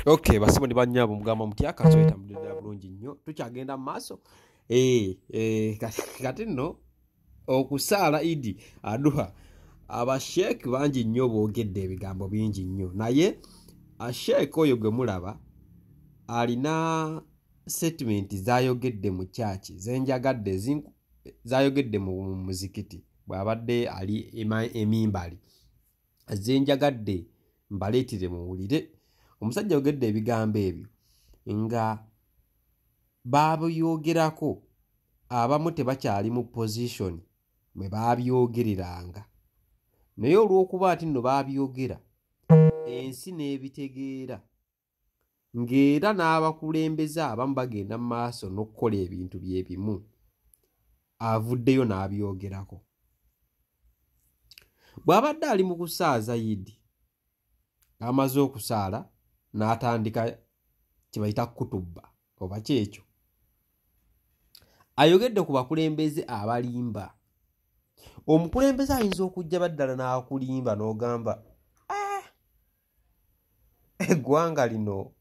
Okay, basibo ne bannyabo, mugamba mutya? Kaso etambulira ddala bulungi nnyo, tukyagenda mu maaso. Kati nno okusaala Idi Aduha, abasheek bangi nnyo boogedde ebigambo bingi nnyo, naye asheek oyo gwe mulaba alina statement zayogedde mu kyaki zenjagadde, zayogedde mu muzikiti bw'abadde ali emimbali, zenjagadde mbaleetire muwulire. Omusajja ayogedde ebigambo ebyo nga baabyogerako abamu tebakyali mu position mwe baabyogereranga, naye olw'okuba nti nno baabyogera ensi n'ebitegeera, ng'era n'abakulembeze abamu bagenda mu maaso n'okukola ebintu bye bimu, avuddeyo n'abyogerako. Bw'abadde ali mu kusaaza Yidi, amaze okusaala n'atandika kye bayita kutubba oba kyekyo, ayogedde ku bakulembeze abalimba. Omukulembeze ayinza okujja baddala n'akulimba n'ogamba, eggwanga lino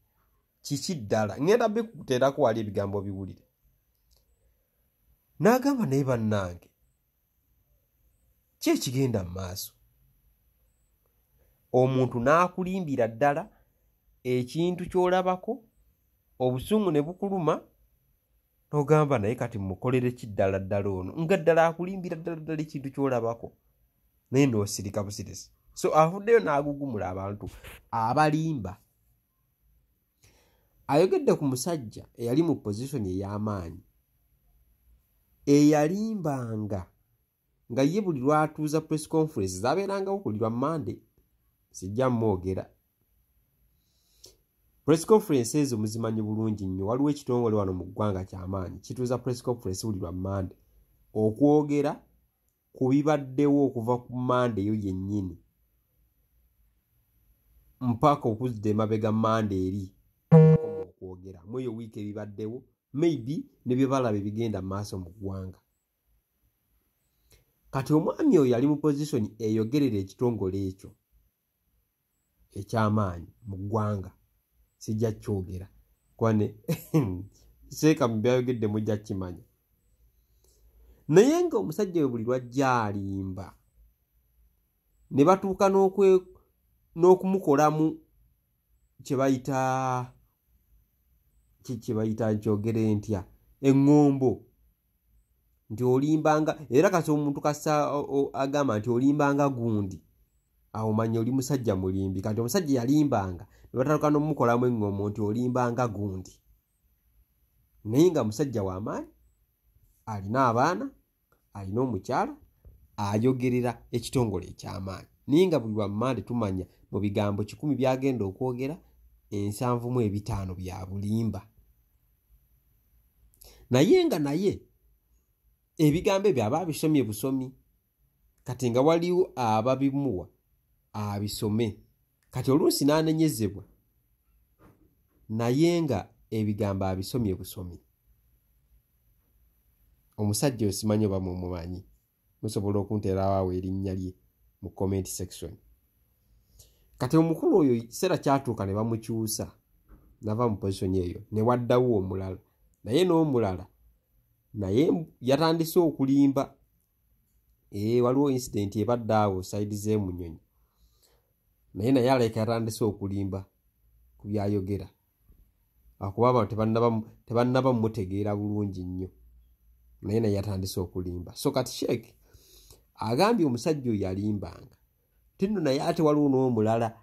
kiki ddala? Ŋŋenda bikuteerako wali ebigambo biwulire. N'agamba, naye bannange, ki ekigenda mu maaso? Omuntu n'akulimbira ddala ekintu ky'olabako, obusungu ne bukuluma, n'ogamba, naye kati mukolere ki ddala ddala ono, nga ddala akulimbira ddala ddala ekintu ky'olabako, naye n'osirika busirisi. So avuddeyo n'agugumula abantu abalimba. Ayogedde ku musajja eyali mu position ey'amaanyi eyalimbanga, nga ye buli lwatuuza press conference zabeerangawo buli lwa Mande. Sijja mwogera, press conference ezo muzimanyi bulungi nnyo. Waliwo ekitongole wano mu ggwanga kyamaanyi kituuza press conference buli lwa Mande okwogera ku bibaddewo okuva ku Mande eyo yennyini mpaka okuzza emabega Mande eri okwogera mu eyo wiiki ebibaddewo, maybe ne bye balaba ebigenda mu maaso mu ggwanga. Kati omwami oyo yali mu position eyogerera ekitongole ekyo ekyamaanyi mu ggwanga, sijja kyogera kwane seeka mu byayogedde mujja kimanya, naye ng'omusajja we buli lwajja alimba ne batuuka n'okumukolamu kye bayita nkyogere ntya, eŋŋombo, nti olimbanga. Era kati omuntu kasa agamba nti olimbanga gundi, awo manya oli musajja mulimbi. Kati omusajja yalimbanga ne batatuuka n'omukolamu eŋŋombo nti olimbanga gundi, naye nga musajja w'amaanyi, alina abaana, alina omukyala, ayogerera ekitongole ekyamaanyi, naye nga buli lwa Mmande tumanya mu bigambo 100 byagenda okwogera, 75 bya bulimba. Naye nga naye ebigambo ebyo aba abisomye busomi, kati nga waliwo ababimuwa abisome, kati oluusi n'anenyezebwa, naye nga ebigambo abisomye busomi. Omusajja oyo simanyi oba mumumanyi, musobola okunteerawo awo erinnya lye mu comment section. Kati omukulu oyo kiseera kyatuuka ne bamukyusa nava mu position eyo ne waddawo omulala, naye n'omulala naye yatandise okulimba. Waliwo incident ebadde awo side z'emunyonyi, naye alabika yatandise okulimba ku byayogera, akuba abantu tebannaba mutegeera bulungi nnyo, naye yatandise okulimba. So kati sheek agambye omusajja oyo yalimbanga tinno, naye ate waliwo n'omulala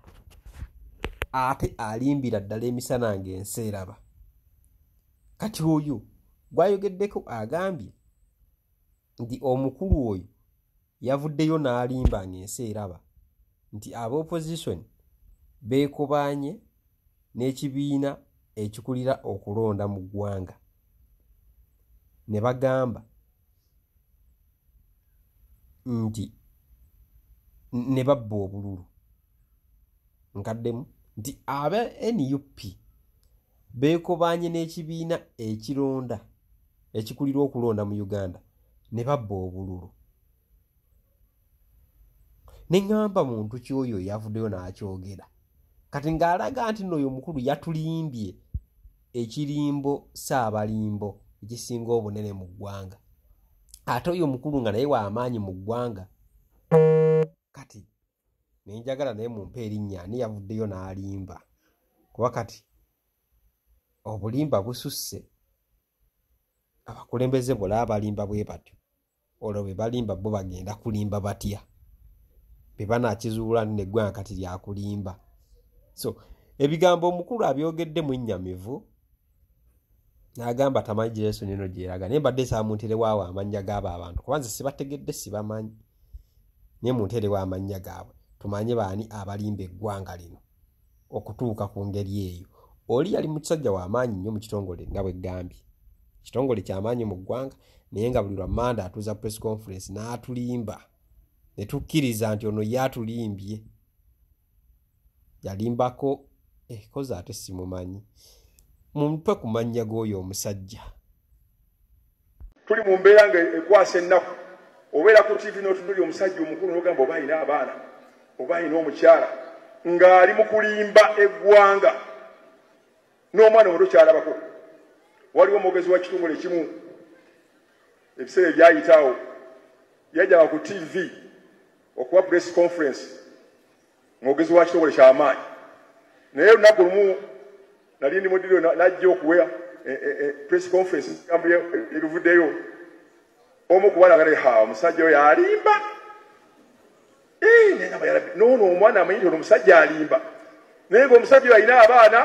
ate alimbira ddala emisana ng'ensi eraba. Kati oyo gwayogeddeko agambye nti omukulu oyo yavuddeyo n'alimba ng'ensi eraba nti aba opposition beekobaanye n'ekibiina ekikulira okulonda mu ggwanga ne bagamba nti ne babba obululu. Nkaddemu nti aba NUP beekobaanye n'ekibiina ekironda ekikulira okulonda mu Uganda ne babba obululu. Ne ŋŋamba, muntu ki oyo yavuddeyo n'akyogera? Kati ng'alaga nti nno oyo omukulu yatulimbye ekirimbo saabalimbo ekisinga obunene mu ggwanga, ate oyo omukulu nga naye w'amaanyi mu ggwanga. Kati nenjagala naye mumpe erinnya ani yavuddeyo n'alimba, kuba kati obulimba bususse. Abakulembeze bola abalimba bwe batyo, olwo bwe balimba bo bagenda kulimba batya? Bwe banaakizuula n'eggwanga kati lyakulimba. So ebigambo omukulu abyogedde mu nnyamivu, n'agamba tamanyi generation eno gy'eraga. Naye mbadde saamunterewo awo amannya g'abo abantu, kuba nze sibategedde, sibamanyi. Naye munterewo amannya gaabwe tumanye baani abalimba eggwanga lino okutuuka ku ngeri eyo. Oli yali musajja w'amaanyi nnyo mu kitongole, nga bwe ggambye, kitongole ky'amaanyi mu ggwanga, naye nga buli lwa Mmande atuuza press conference n'atulimba ne tukkiriza nti ono ye atulimbye. Yalimbako koza ate simumanyi. Mumpe ku mannya g'oyo omusajja. Tuli mu mbeera nga ekwasa ennaku. Obeera ku TV n'otunuulira omusajja omukulu n'ogamba oba alina abaana, oba alina omukyala, ng'ali mu kulimba eggwanga n'omwana omuto kyalabako. Waliwo omwogezi wa kitongole ekimu ebiseera ebyayitaawo, yajjanga ku TV okuwa press conference, mwogezi wa kitongole ky'amaanyi. Naye olunaku lumu nali ndi mu ddiro, n'ajja okuwa press conference ebivuddeyo. Omu ku baana agamba, ha, omusajja oyo alimba. Noono omwana amanyi nti ono omusajja alimba, naye ng'omusajja oyo alina abaana,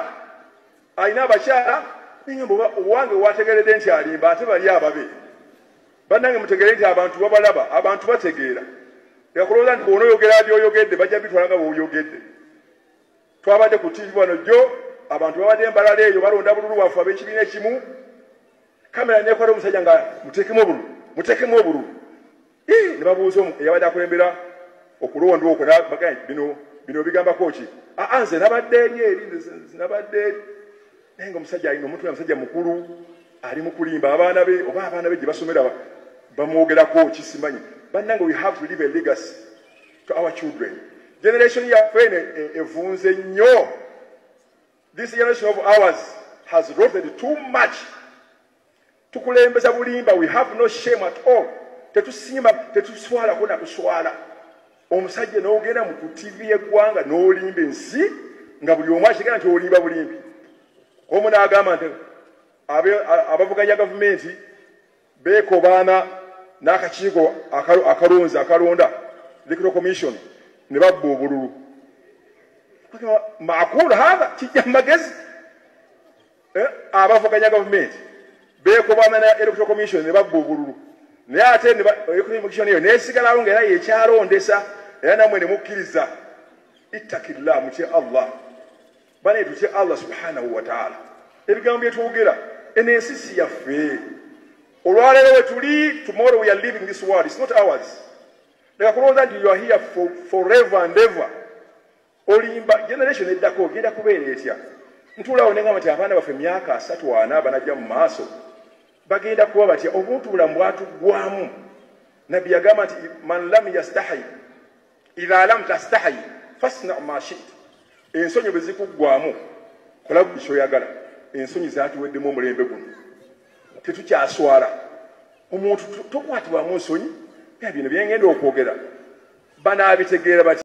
alina abakyala. Naye nga owange wategeredde nti alimba, ate bali ababe. Bannange, mutegeere nti abantu babalaba, abantu bategeera. Leka kulowooza nti bw'onooyogera by'oyogedde bajja bitwala nga bw'oyogedde. Twabadde ku TV wano jjo, abantu babadde embalala eyo balonda bululu bwaffe ab'ekibiina ekimu. Kamera neekwata omusajja nga muteekemu obululu, muteekemu obululu. Ne babuuza eyabadde akulembera okulonda okwo, bagamba bino bino bigambako ki? Aa, nze nabadde eri eri, nze nabadde eri. Naye nga omusajja alina omuntu, omusajja mukulu ali mu kulimba abaana be, oba abaana be gye basomera bamwogerako kisimanyi. Bannange, we have to leave a legacy to our children. Generation yaffe eno evunze nnyo. This generation of ours has rotted too much. Tukulembeza bulimba. We have no shame at all. Tetusiima, tetuswalako nakuswala. Omusajja n'ogenda mu ku TV y'eggwanga n'olimba ensi nga buli omu akigamba nti olimba bulimbi. Omu n'agamba nti abavuganya gavumenti beekobaana n'akakiiko akalonzi akalonda, Electoral Commission, ne babba obululu. Makulu hatha kijja mu magezi? Abavuganya gavumenti beekobaana na Electoral Commission ne babba obululu, naye ate Electoral Commission eyo neesigalawo nga era yekyalondesa, era nammwe ne mukkiriza. Ittaqillah, mutye Allah. Bane, tutye Allah subhanahu wa taala. Ebigambo byetwogera, eno ensi si yaffe. Olwaleero we tuli, tomorrow we are leaving this world. It's not ours. Leka kulowooza nti you are here for forever and ever. Olimba generation eddako ogenda kubeera etya? Ntuulaawo ne ngamba nti abaana baffe myaka 30 4 banajja mu maaso bagenda kuba batya? Obuntu bulamu bwatuggwamu. Nabbi yagamba nti man lam yastahi, idha lam tastahi fasna ma shit. Ensonyi bwe zikuggwamu, kola buli kyoyagala. Ensonyi zatuweddemu omulembe guno, tetukyaswala. Omuntu tokwatibwamu nsonyi. Bino byengenda okwogera banaabitegeera batya?